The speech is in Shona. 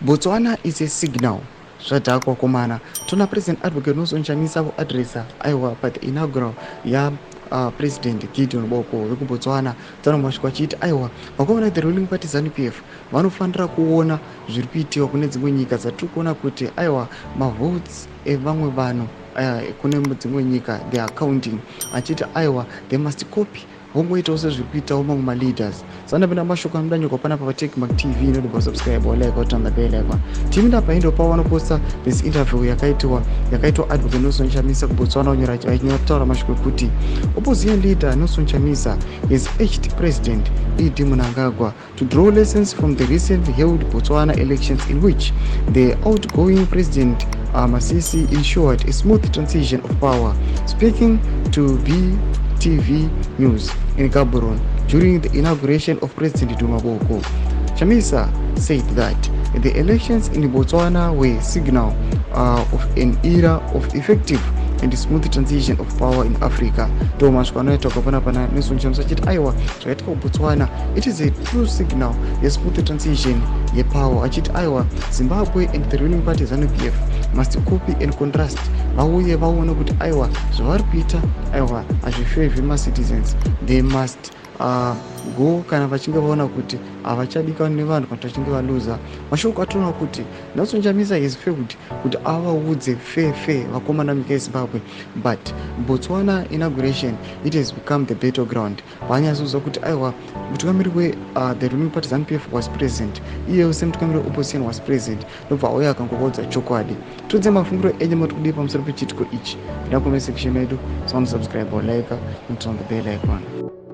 Botswana is a signal. Zvadhakwa komana. Tona President Advocate Nelson Chamisa voadressa, aiwa, pa the inaugural ya President Gideon Boko vekuBotswana. Tona masviko achiiti, aiwa, vakomana, the ruling party ZANU PF vanofanira kuona zviri kuitiwa kune dzimwe nyika dzatiri kuona kuti, aiwa, mavotes evamwe vanhu kune dzimwe nyika, they are counting, achiti, aiwa, they must copy, vongoitawo sezviri kuitawo mamwe maleaders. Sandapinda mashoko anodanyorwa panapa paTechmark TV. Inodobva subscribe, walike, waturn the bell icon. Timida paindo pavo vanoposta this interview yakaitwa Advocate Nelson Chamisa kuBotswana, vanyora mashoko ekuti opposition leader Nelson Chamisa has urged President ED Mnangagwa to draw lessons from the recently held Botswana elections, in which the outgoing President Masisi ensured a smooth transition of power. Speaking to BTV News in Gaborone during the inauguration of President Duma Boko, Chamisa said that the elections in Botswana were a signal of an era of effective and smooth transition of power in Africa. Ndo masviko anoitwa panapa naNelson Chamisa achiti, aiwa, zvakaitika kuBotswana, it is a true signal yesmooth transition yepower, achiti, aiwa, Zimbabwe and the ruling party ZANU PF must copy and contrast, vauye vaone kuti, aiwa, zvavari kuita, aiwa, hazvifavhi macitizens. They must go kana vachinge vaona kuti havachadikani nevanhu kana kuti vachinge valuza. Mashoko atoona kuti Nelson Chamisa has failed kuti avaudze fair fair vakomana munyika yeZimbabwe, but Botswana inauguration, it has become the battle ground. Vanyatsoziva kuti, aiwa, mutungamiri we the ruling party ZANU PF was present, iyewo semutungamiri weopposition was present, ndobva auya akangovaudza chokwadi. Tiudze mafungiro enyu, mati kudii pamusoro pechiitiko ichi? Pinda comment section medu, subscribe, like and turn the bell icon.